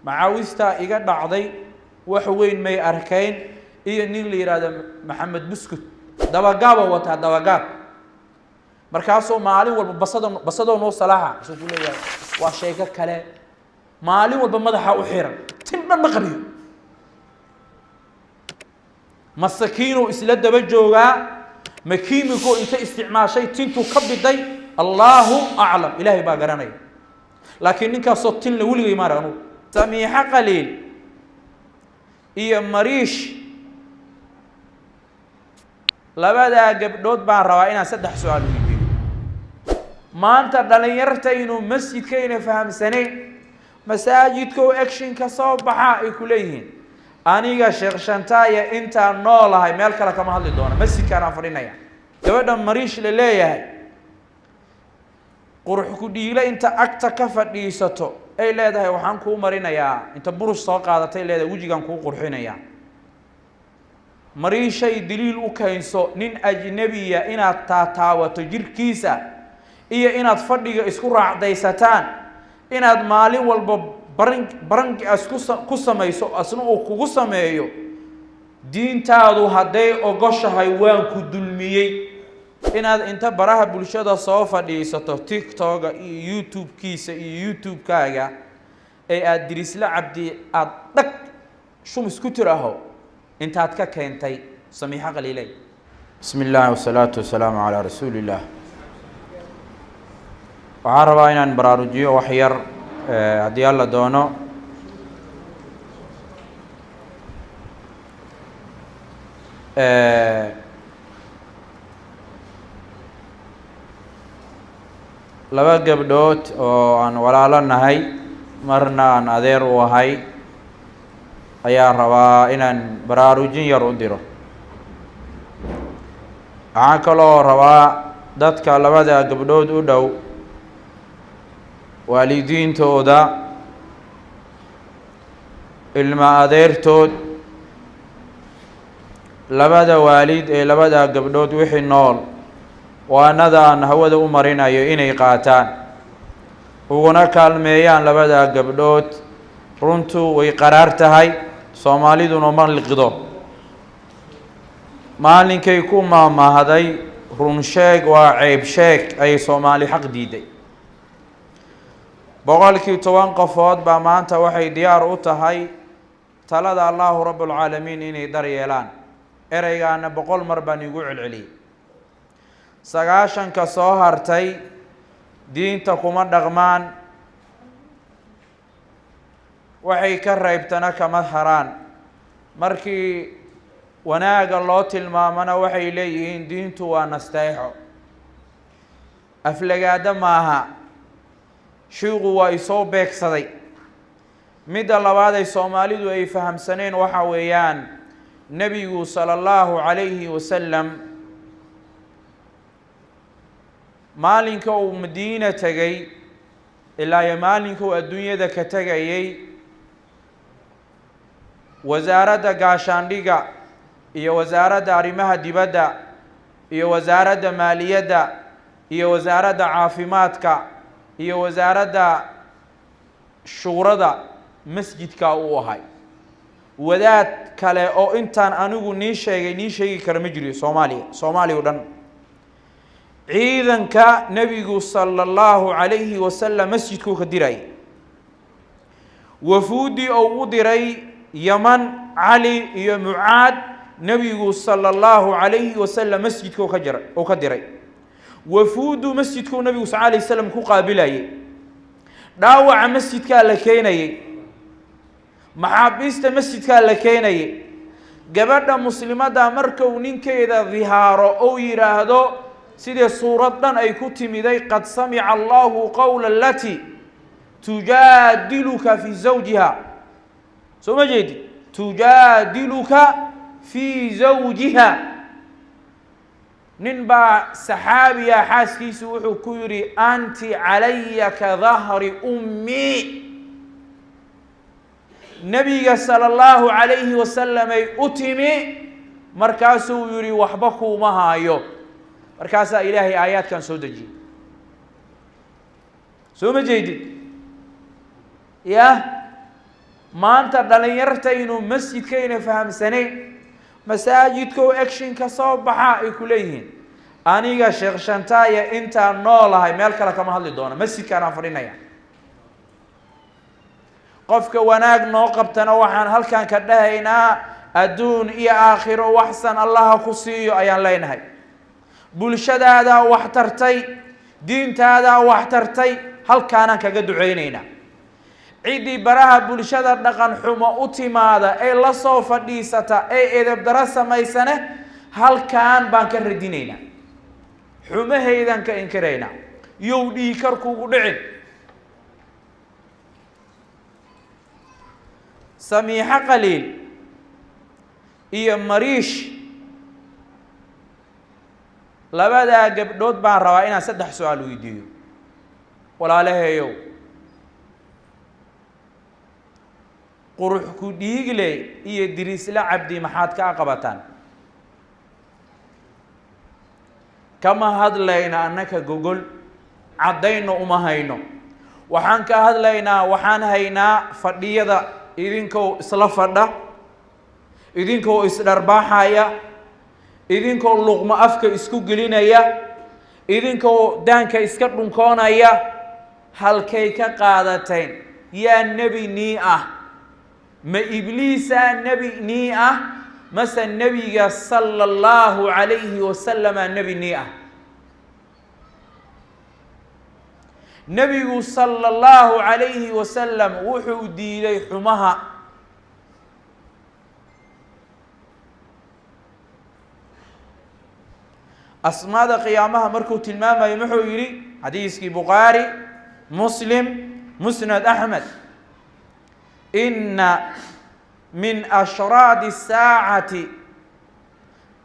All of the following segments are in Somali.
Macawistaa iga dhacday, wax weyn may arkayn. Iyo nin la yidhaahdo Maxamed Buskut, dabagaaba wataa, dabagaab. Markaasuu maalin walba basado basadoo noo salaaxa isuu ku leeyahay. Waa sheeko kale. Maalin walba madaxa u xiran, tin dhan ma qabiyo. Masakiinuu isla daba joogaa, makiimiko inta isticmaashay tintuu ka biday, Allaahu aclam, Ilaahay baa garanaya. Laakiin ninkaasoo tinla weligay maara anugu. Samiixo Qaliil iyo Mariish, labadaa gabdhood baan rabaa inaan saddex su-aal weydiiyo maanta. Dhalinyartaynu masjidkayna fahamsanayn, masaajidkow actionka soo baxa ay ku leeyihiin. Aniga Sheekh Shantaaya intaan noolahay meel kale kama hadli doono, masjidkaan aan fadhinaya. Gabadha Mariish la leeyahay, qurux ku dhiilo, inta agta ka fadhiisato ay leedahay, "Waxaan kuu marinayaa," inta burush soo qaadatay leedahay, "Wejigaan kuu qurxinayaa." Mariishay, daliil u kaynso nin ajnabiya inaad taataawato jirkiisa iyo inaad fadhiga isku raacdaysataan, inaad maalin walba baran baranki isku ku samayso, asna uu kugu sameeyo. Diintaadu hadday ogoshahay, waan ku dulmiyey. Inaad inta baraha bulshada soo fadhiisato, TikToka iyo YouTube-kiisa iyo YouTube-kaaga, ee aada Dirisle Cabdi aada dhag shumis ku tiraaho, intaad ka keentay, Samiixo Qaliiley? Bismi illahi wasalaatu wasalaamu calaa rasuuli illaah. Waxaan rabaa inaan baraarujiyo wax yar, haddii Alla doono. Laba gabdhood oo aan walaalo nahay, marna aan adeer u ahay, ayaa rabaa inaan baraarujin yar u diro. Waxaan kaloo rabaa dadka labada gabdhood u dhow, waalidiintooda, ilma adeertood, labada waalid ee labada gabdhood wixii nool, waanada aan hawada u marinayo inay qaataan, uguna kaalmeeyaan labada gabdhood. Runtu way qaraar tahay, Soomaaliduna ma liqdo. Maalinkay ku maamahday "Run sheeg waa ceeb sheeg" ayay Soomaali xaq diiday. 10% qofood baa maanta waxay diyaar u tahay talada Allahu Rabbulcaalamiin inay daryeelaan. Ereygaana 100 mar baan igu celceliyey. 90-ka soo hartay diinta kuma dhaqmaan, waxay ka reybtana kama haraan. Markii wanaaga loo tilmaamana waxay leeyihiin, "Diintu waa nasteexo, aflagaado maaha, shiiqu waa isoo beegsaday." Midda labaad ay Soomaalidu ay fahamsaneen waxa weeyaan, Nebigu sala Allahu calayhi wasalam maalinka uu Madiina tegay ilaa iyo maalinka uu adduunyada ka tegayay, wasaaradda gaashaandhiga iyo wasaaradda arrimaha dibadda iyo wasaaradda maaliyadda iyo wasaaradda caafimaadka iyo wasaaradda shuurada masjidka uu ahay. Wadaad kale oo intaan anigu nii sheegay nii sheegi kara ma jiriyo Soomaaliya, Soomaaliya o dhan. Ciidanka Nebigu sala Allahu calayhi wasalam masjidkuu ka diray. Wafuuddii ou u diray Yaman, Cali iyo Mucaad, Nebigu sala Allahu calayhi wasalam masjidkuu ka jira uu ka diray. Wafuuddu masjidkuu Nebigu sal alay slam ku qaabilayay. Dhaawaca masjidkaa la keenayey, maxaabiista masjidkaa la keenayay. Gabadha muslimadda markuu ninkeeda dihaaro ou yidhaahdo, sidee suurad dhan ay ku timiday, "Qad samica Allahu qowla alati tujaadiluka fii zawjiha." Soo ma jeedid? Tujaadiluka fii zawjiha. Nin baa saxaabiya xaaskiisu wuxuu ku yidhi, "Anti calaya ka dahri ummi." Nebiga sala Allahu calayhi wasalamay u timi, markaasuu yihi, "Waxba kuuma haayo." Markaasaa Ilaahay aayaadkan soo dejiyey. Soo ma jeedid? Yah. Maanta dhalinyartaynu masjidkayna fahamsanayn, masaajidkow actionka soo baxa ay ku leeyihiin. Aniga Sheekh Shantaaya intaan noolahay meel kale kama hadli doono, masjidkaanaan fadhinaya. Qofka wanaag noo qabtana waxaan halkan ka dhahaynaa adduun iyo aakhiro waxsan Allaha ku siiyo ayaan leenahay. Bulshadaadaa wax tartay, diintaadaa wax tartay, halkaanaan kaga duceyneynaa. Ciddii baraha bulshada dhaqan xumo u timaada ee la soo fadhiisata ee edeb daro samaysane, halkaan baan ka radinaynaa, xumahaydaan ka inkiraynaa. Yow dhiikar kugu dhicin. Samiixo Qaliil iyo Mariish, labadaa gabdhood baan rabaa inaan 3 su-aal weydiiyo. Walaalaheeyow, Qurux ku Dhiigle iyo Dirisle Cabdi maxaad ka qabataan? Kama hadlayno annaka gogol caddayno uma hayno. Waxaan ka hadlaynaa, waxaan haynaa fadhiyada idinkoo isla fadha, idinkoo isdharbaaxaya, idinkoo luqmo afka isku gelinaya, idinkoo daanka iska dhunkoonaya. Halkay ka qaadateen? Yaa nebi nii ah? Ma Ibliisaa nebi nii ah, mase nebiga sala allahu calayhi wasalama nebi nii ah? Nebigu sala allahu calayhi wasalam wuxuu diiday xumaha. Asmaada qiyaamaha markuu tilmaamayo muxuu yidhi? Xadiiskii Bukhaari, Muslim, Musnad Axmed: ina min ashraadi الsaacati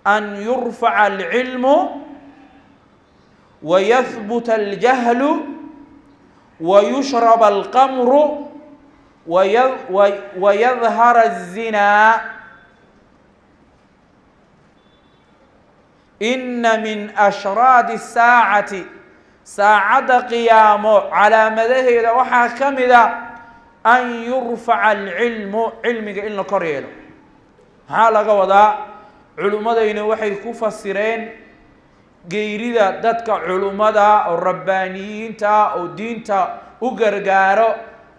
an yurfaca alcilmu wayahbuta aljahlu wayushraba alqamru wayadhara الzinaa. Ina min ashraadi الsaacati, saacadda qiyaamo calaamadaheeda waxaa ka mida, an yurfaca alcilmu, cilmiga in la kor yeelo. Maxaa laga wadaa? Culimmadayna waxay ku fasireen geyrida dadka culimmada oo rabbaaniyiinta oo diinta u gargaaro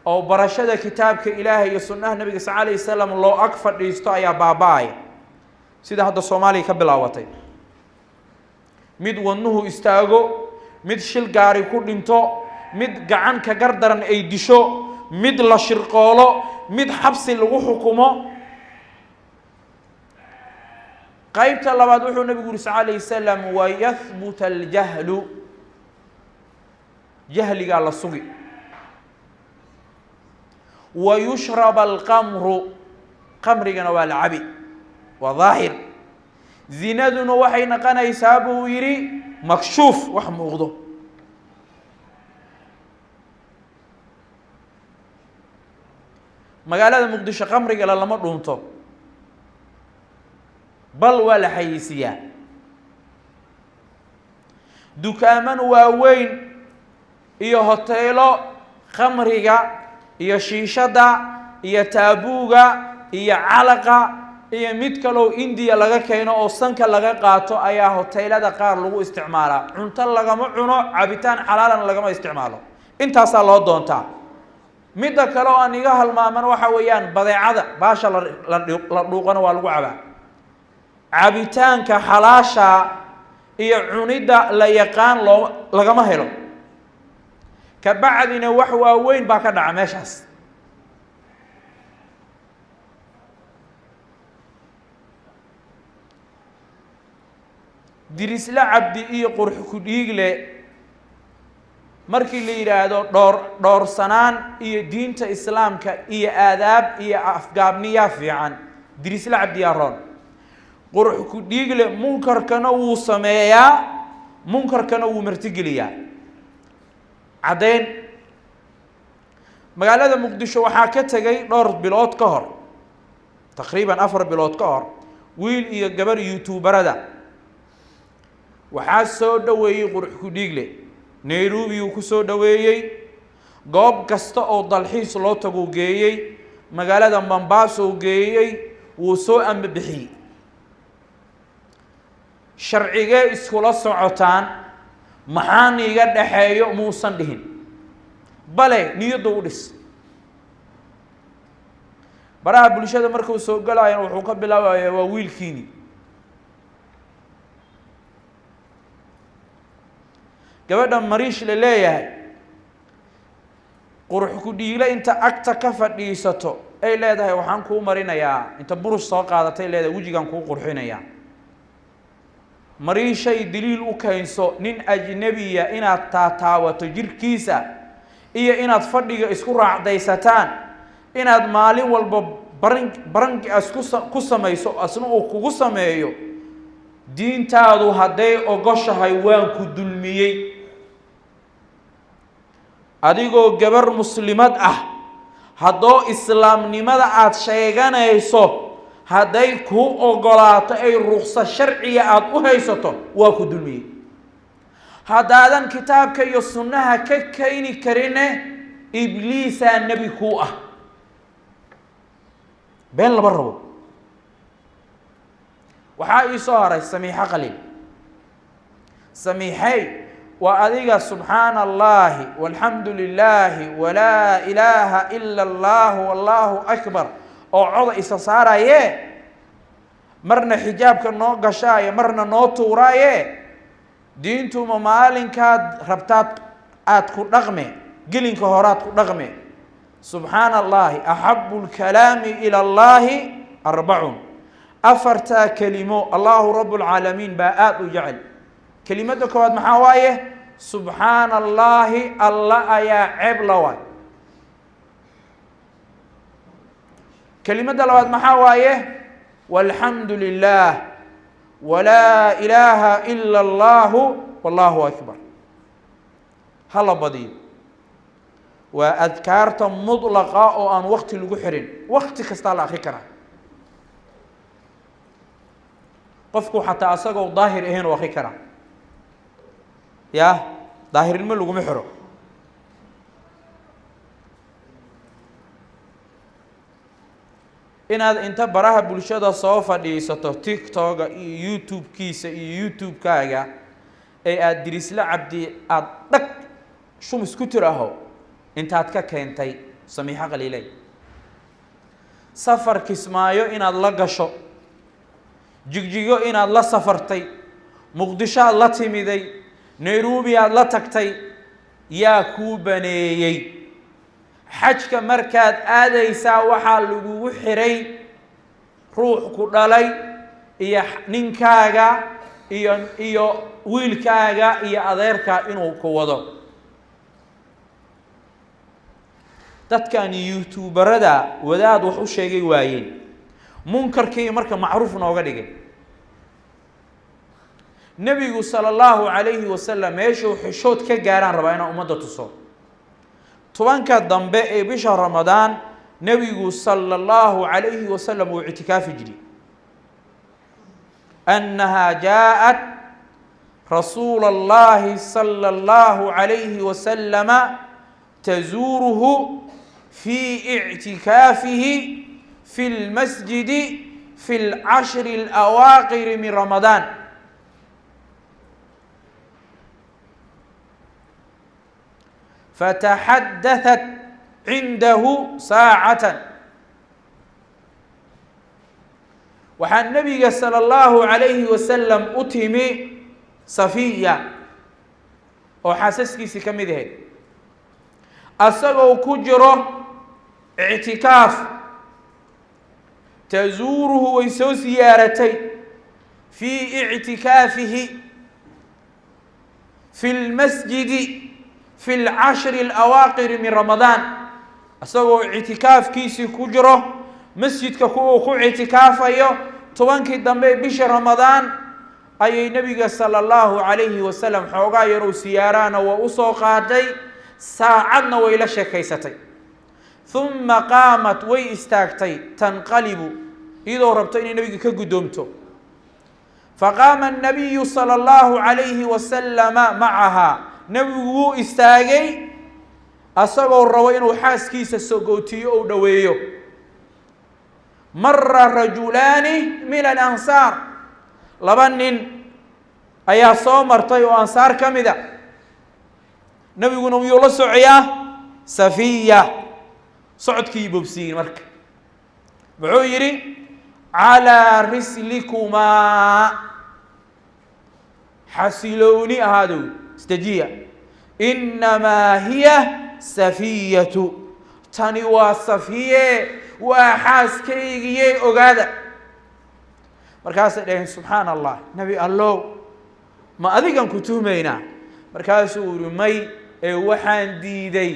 oo barashada kitaabka Ilaahay iyo sunnaha nabiga sal alayh wasalam loo ag fadhiisto ayaa baaba-aya, sida hadda Soomaaliya ka bilaabatay. Mid wadnuhu istaago, mid shil gaari ku dhinto, mid gacan ka gardaran ay disho, mid la shirqoolo, mid xabsi lagu xukumo. Qaybta labaad wuxuu nabigu yuri sal alayh wasalam: wayahbuta aljahlu, jahligaa la sugi, wayushraba alqamru, qamrigana waa la cabi, waa daahir. Zinaduna waxay noqonaysaa, buu yidhi, makshuuf, wax muuqdo. Magaalada Muqdisho qamrigala lama dhuunto, bal waa la xayeysiiyaa. Dukaaman waaweyn iyo hoteelo khamriga iyo shiishadda iyo taabuuga iyo calaqa iyo mid kaloo Indiya laga keeno oo sanka laga qaato ayaa hoteelada qaar lagu isticmaalaa. Cunto lagama cuno, cabitaan xalaalana lagama isticmaalo, intaasaa loo doontaa. Midda kale oo aan iga halmaaman waxa weeyaan badeecada baasha la dhuuqana waa lagu cabaa. Cabitaanka xalaasha iyo cunidda la yaqaan loo lagama helo. Kabacdina wax waaweyn baa ka dhaca meeshaas. Dirisle Cabdi iyo Qurux ku Dhiigle markii la yidhaahdo dhoor dhoorsanaan iyo diinta Islaamka iyo aadaab iyo afgaabniyaa fiican, Dirisle Cabdi yaa roon. Qurux ku Dhiigle munkarkana wuu sameeyaa, munkarkana wuu martigeliyaa. Caddeyn: magaalada Muqdisho waxaa ka tegay dhowr bilood ka hor, taqriiban 4 bilood ka hor, wiil iyo gabar youtuberada. Waxaa soo dhoweeyey Qurux ku Dhiigle, Nairobi uu ku soo dhoweeyey, goob kasta oo dalxiis loo taguu geeyey. Magaalada Mombaaso geeyey, wuu soo ambabixiyey. Sharcigee iskula socotaan? Maxaan iga dhexeeyo muusan dhihin, bale niyadda u dhis. Baraha bulshada markuu soo galaayana wuxuu ka bilaabayaa waa wiilkiini. Gabadha Mariish la leeyahay qurux ku dhiile inta agta ka fadhiisato ay leedahay waxaan kuu marinayaa, inta burush soo qaadatay leedahay wejigaan kuu qurxinayaa. Mariishay daliil u keenso nin ajnabiya inaad taataawato jirkiisa iyo inaad fadhiga isku raacdaysataan, inaad maalin walba barangi isku ku samayso, asna uu kugu sameeyo. Diintaadu hadday ogoshahay waan ku dulmiyey. Adigoo gabar muslimad ah, haddoo islaamnimada aada sheeganayso hadday kuu ogolaato ay ruksa sharciga aada u haysato, waa ku dulmiyey. Haddaadan kitaabka iyo sunnaha ka keeni karine, ibliisaa nebi kuu ah. Been lama rabo. Waxaa ii soo haray Samiixo Qaliil. Samiixey, waa adiga subxaana Allaahi walxamdu lilaahi walaa ilaaha ila allahu wallahu akbar oo coda isa saaraye, marna xijaabka noo gashaaye, marna noo tuuraaye. Diintuma maalinkaad rabtaad aada ku dhaqme, gelinka horaad ku dhaqme. Subxaana Allahi, axabu lkalaami ila Allahi arbacun, afartaa kelimo Allahu rab lcaalamiin baa aada u jecel. Kelimadda koowaad maxaa waaye? Subxaana Allaahi, Alla ayaa ceeb la waay. Kelimadda labaad maxaa waaye? Walxamdu lilah walaa ilaaha ila Allahu wallahu akbar. Hala badiyo, waa adkaarta mudlaqa oo aan wakti lagu xirin, wakti kastaa la akri karaa. Qofku xataa asagoo daahir ahayn u akri karaa, ya daahirnimo laguma xiro. Inaad inta baraha bulshada soo fadhiisato, TikToka iyo YouTube-kiisa iyo YouTube-kaaga ee aada Dirisle Cabdi aada dhag shumis ku tiraaho, intaad ka keentay Samiixo Qaliiley? Safar Kismaayo inaad la gasho, Jigjigo inaad la safartay, Muqdisho aad la timiday, Nairobi aad la tagtay, yaa kuu baneeyey? Xajka markaad aadaysaa waxaa lagugu xiray ruux ku dhalay iyo ninkaaga iyo wiilkaaga iyo adeerkaa inuu ku wado. Dadkan youtuberada wadaad wax u sheegay waayeen, munkarkii marka macruuf nooga dhigay. Nebigu sala Allahu calayhi wasalam meeshuu xishood ka gaaraan rabaa inaan ummadda tuso. 10-ka dambe ee bisha Ramadaan nebigu sala Allahu calayhi wasalam wuu ictikaafi jiray. Annaha jaaءat rasuula Allahi sala Allahu calayhi wasalama tazuuruhu fii ictikaafihi fi lmasjidi fi lcashri alawaaqiri min Ramadaan. Fataxadahat cindahu saacatan. Waxaa nebiga sala Allahu calayhi wasalam u timi Safiya oo xaasaskiisii ka mid ahayd, asagoo ku jiro ictikaaf. Tazuuruhu, way soo siyaaratay, fii ictikaafihi fi lmasjidi fi lcashri alawaaqiri min Ramadaan, isagoo ictikaafkiisii ku jiro masjidka kuwa ku ictikaafayo 10-kii dambe bisha Ramadaan ayay nebiga sala Allahu calayhi wasalam xoogaa yarow siyaaraana waa usoo qaaday, saacadna way la sheekaysatay. Huma qaamat, way istaagtay, tanqalibu, iyadoo rabto inay nebiga ka guddoomto. Faqaama annabiyu sala Allahu calayhi wasalama macahaa, nebigu wuu istaagay asagoo rabo inuu xaaskiisa sogootiyo ou dhoweeyo. Mara rajulaani min alansaar, laba nin ayaa soo martay oo ansaar ka mid a. Nabiguna miyuu la socoyaa? Safiya. Socodkii bobsiyin. Marka muxuu yidhi? Calaa rislikumaa, xasilooni ahaadow, istajiya. Inamaa hiya safiyatu, tani waa Safiye, waa xaaskaygiyey, ogaada. Markaasay dhaheen: "Subxaana Allah, Nebi Allow, ma adigan ku tuhmaynaa?" Markaasuu yihi: "May, ee waxaan diiday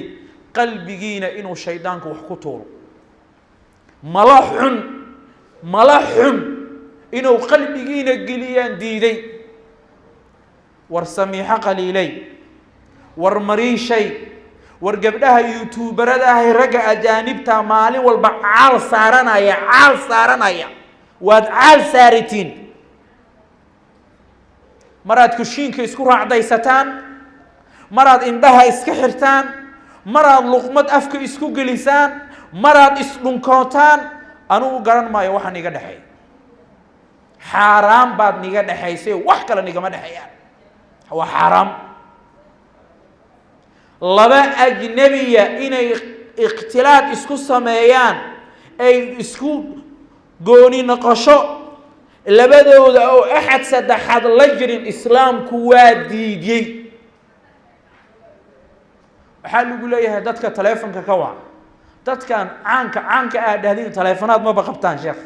qalbigiina inuu shaydaanku wax ku tuuro, mala xun, mala xun inuu qalbigiina geliyaan diiday." War Samiixo Qaliiley, war Mariishay, war gabdhaha youtuberada ahay, ragga ajaanibta maalin walba caal saaranaya, caal saaranaya, waad caal saaritiin. Maraad kushiinka isku raacdaysataan, maraad indhaha iska xirtaan, maraad luqmad afka isku gelisaan, maraad isdhunkootaan, anugu garan maayo waxa niga dhexeeya. Xaaraan baad niga dhexaysay, wax kale nigama dhexeeyaan, waa xaaraam. Laba ajnebiya inay ikhtilaad isku sameeyaan, ay isku gooni noqosho labadooda oo axad saddexaad la jirin, Islaamku waa diidiyey. Waxaa lagu leeyahay dadka taleefonka ka wac, dadkan caanka caanka ah dhahdiin, taleefonaad maba qabtaan. Sheekh,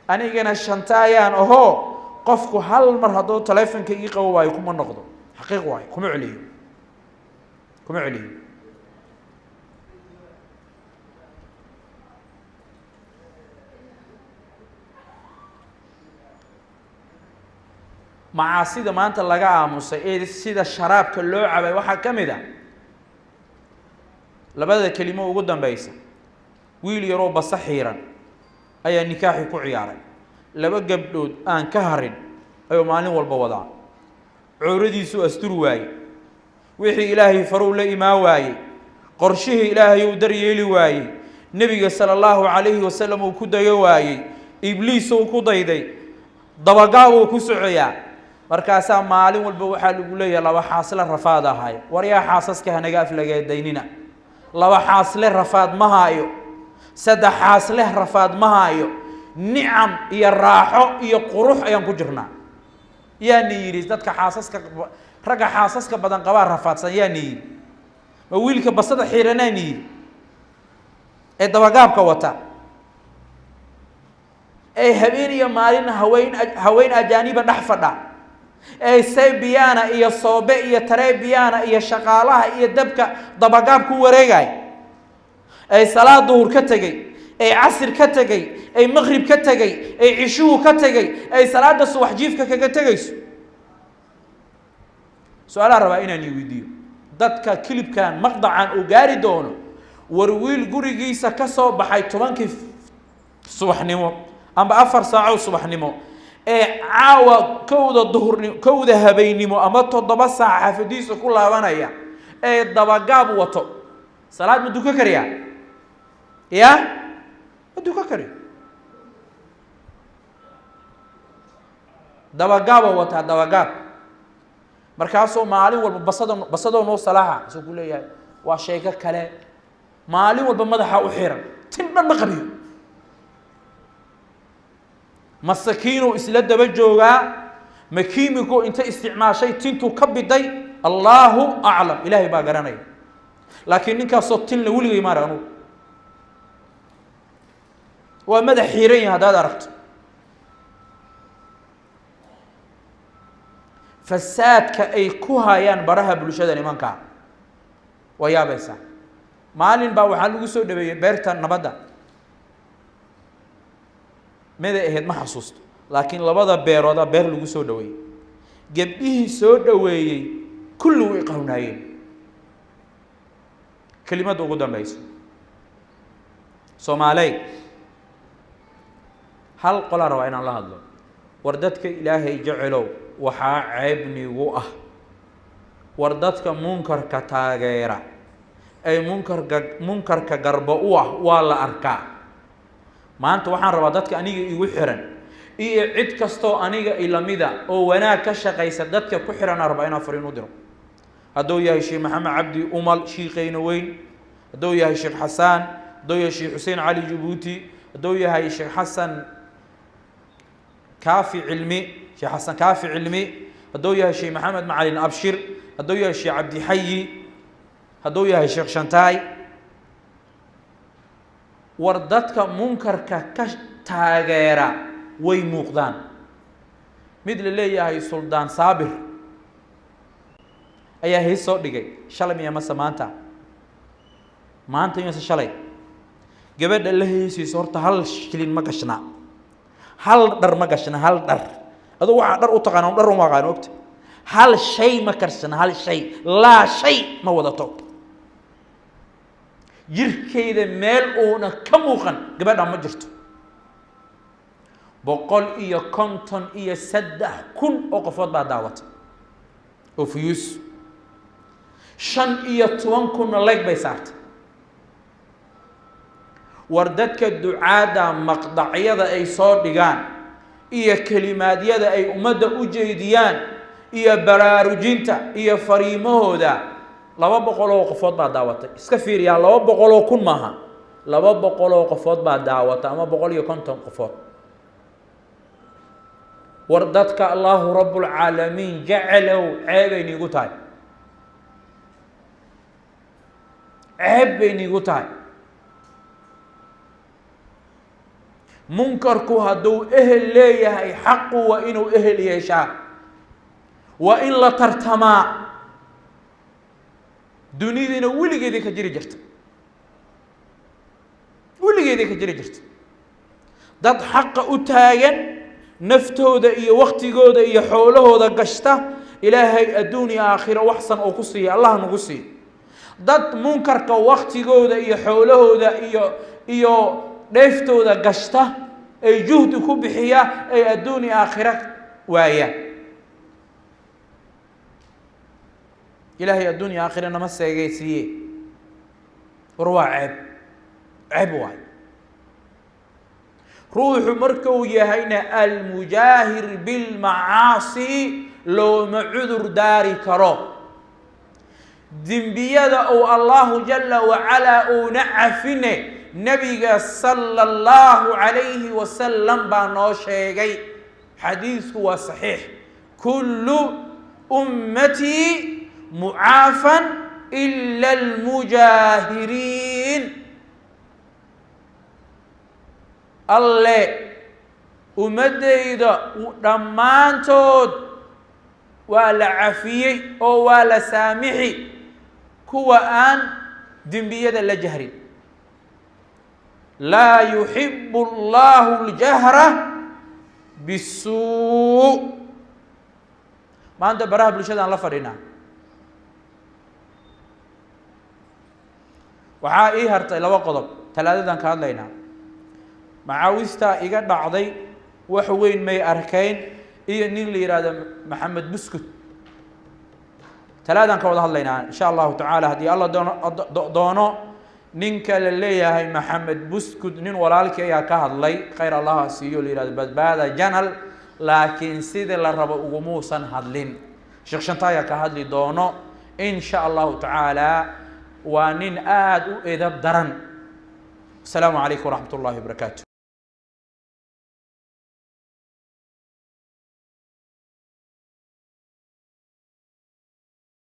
anigana shantaayaan ahoo, qofku hal mar hadduu taleefonka ii qabo waayo, kuma noqdo, xaqiiq waayo, kuma celiyo, kuma celiyo. Macaasida maanta laga aamusay ee sida sharaabka loo cabay waxaa ka mid a labada kelimo ugu dambeysa. Wiil yaroo basa xiiran ayaa nikaaxii ku ciyaaray, laba gabdhood aan ka harin ayuu maalin walba wadaa. Cowradiisuu asturi waayey, wixii Ilaahay farow la imaan waayey, qorshihii Ilaahay uu daryeeli waayey, Nebiga sala Allahu calayhi wasalam uu ku dayo waayey, Ibliis uu ku dayday, dabagaab uu ku socoyaa. Markaasaa maalin walba waxaa lagu leeyahay laba xaasle rafaad ahay. War yaa xaasaska hanaga aflageedaynina. Laba xaasle rafaad ma haayo, saddex xaasleh rafaad ma haayo. Nicam iyo raaxo iyo qurux ayaan ku jirnaa. Yaani yidhi dadka xaasaska, ragga xaasaska badan qabaa rafaadsan? Yaani yidhi? Ma wiilka basada xiiranaani yidhi ee dabagaabka wata ee habeen iyo maalin haween haween ajaaniba dhex fadha, ee sebiana iyo soobe iyo tarebiana iyo shaqaalaha iyo dabka dabagaab ku wareegay, ee salaad duhur ka tegey, ee casir ka tegey, ee maqrib ka tegey, ee cishuhu ka tegey, ay salaada subax jiifka kaga tegayso? Su-aalaha rabaa inaan i weydiiyo dadka kilibkan maqdacan uu gaari doono: war wiil gurigiisa ka soo baxay 10-kii subaxnimo amba 4 saaco subaxnimo ee caawa 1-da duhurnimo, 1-da habeennimo ama 7 saac xaafadiisa ku laabanaya ee dabagaab wato, salaad ma dukan kariyaa? Ya, ma dukan kariyo. Dabagaaba wataa, dabagaab. Markaasuu maalin walba basado basadoo noo salaaxa isuu ku leeyahay, waa sheeko kale. Maalin walba madaxa u xiran, tin dhan ma qabiyo, masakiinuu isla daba joogaa, ma kiimiko inta isticmaashay tintuu ka biday, Allaahu aclam, Ilaahay baa garanaya. Laakiin ninkaasoo tinla weligay maarag anugu, waa madax xiiran yahay haddaad aragto. Fasaadka ay ku hayaan baraha bulshada nimankaa waa yaabaysaa. Maalin baa waxaa lagu soo dhaweeyey beerta nabadda, meday ahayd ma xasuusto, laakiin labada beerooda beer lagu soo dhaweeyey. Gabdhihii soo dhaweeyey kulli way qawnaayeen. Kelimadda ugu dambeysa: Soomaaley, hal qolaa rabaa inaan la hadlo. War dadka Ilaahay jecelow, waxaa ceeb nigu ah, war dadka munkarka taageera ay munkarka munkarka garba u ah waa la arkaa. Maanta waxaan rabaa dadka aniga igu xiran iyo cid kastoo aniga ilamida oo wanaag ka shaqaysa, dadka ku xiran aan rabaa inaan fariin u diro. Hadduu yahay Sheekh Maxamed Cabdi Umal, shiiqayna weyn, hadduu yahay Sheekh Xasaan, hadduu yahay Sheekh Xuseen Cali Jabuuti, hadduu yahay Sheekh Xasan Kaafi Cilmi, Sheekh Xasan Kaafi Cilmi, hadduu yahay Sheekh Maxamed Macalin Abshir, hadduu yahay Sheekh Cabdixayi, hadduu yahay Sheekh Shantaay, war dadka munkarka ka taageera way muuqdaan. Mid la leeyahay Suldaan Saabir ayaa hees soo dhigay shalay miya mase maanta, maanta mase shalay. Gabadha la heesayso horta hal shilin ma gashna, hal dhar ma gashna, hal dhar aduu waxaa dhar u taqaana dhar uma aqaano ogta, hal shay ma karsana, hal shay laa shay ma wadato, jirkeeda meel uuna ka muuqan gabadha ma jirto. 153,000 oo qofood baa daawatay oo fuyuus, 15,000-na leeg bay saartay. War dadka ducaadda maqdacyada ay soo dhigaan iyo kelimaadyada ay ummadda u jeediyaan iyo baraarujinta iyo fariimahooda 200 oo qofood baa daawatay. Iska fiiriyaa, 200,000 maaha, 200 oo qofood baa daawata ama 150 qofood. War dadka Allahu Rabbul Caalamiin jecelow, ceebay niigu tahay, ceeb bay niigu tahay. Munkarku hadduu ehel leeyahay, xaqu waa inuu ehel yeeshaa, waa in la tartamaa. Dunidina weligeeday ka jiri jirta, weligeeday ka jiri jirta. Dad xaqa u taagan, naftooda iyo waktigooda iyo xoolahooda gashta, Ilaahay adduun iyo aakhiro waxsan oo ku siiya, Allah nagu siiyo. Dad munkarka waktigooda iyo xoolahooda iyo dheeftooda gashta, ay juhdi ku bixiya, ay adduun iyo aakhiro waayaan. Ilaahay adduun iyo aakhiro nama seegaysiiye. War waa ceeb, ceeb waay. Ruuxu markuu yahayna almujaahir bilmacaasi looma cudur daari karo. Dembiyada uu Allahu jala wacalaa uuna cafine, nabiga sala allahu calayhi wasalam baa noo sheegay, xadiisku waa saxiix: kullu ummatii mucaafan ila almujaahiriin. Alle ummaddayda dhammaantood waa la cafiyey oo waa la saamixi kuwa aan dembiyada la jahrin. Laa yuxibu allahu اljahra bisuu. Maanta baraha bulshadaan la fadhinaa, waxaa ii hartay 2 qodob, talaadadan ka hadlaynaa. Macaawistaa iga dhacday wax weyn may arkayn, iyo nin la yihahdo Maxamed Buskut, talaadaan ka wada hadlaynaa insha allahu tacaala haddii alla doono. Ninka la leeyahay Maxamed Buskut, nin walaalkii ayaa ka hadlay, khayr allaha siiyo, la yihahdo Badbaada Janal, laakiin sidii la rabo ugumuusan hadlin. Sheekh Shanta ayaa ka hadli doono in sha allahu tacaala. Waa nin aada u edab daran. Asalaamu calaykum waraxmat ullahi wabarakaatu.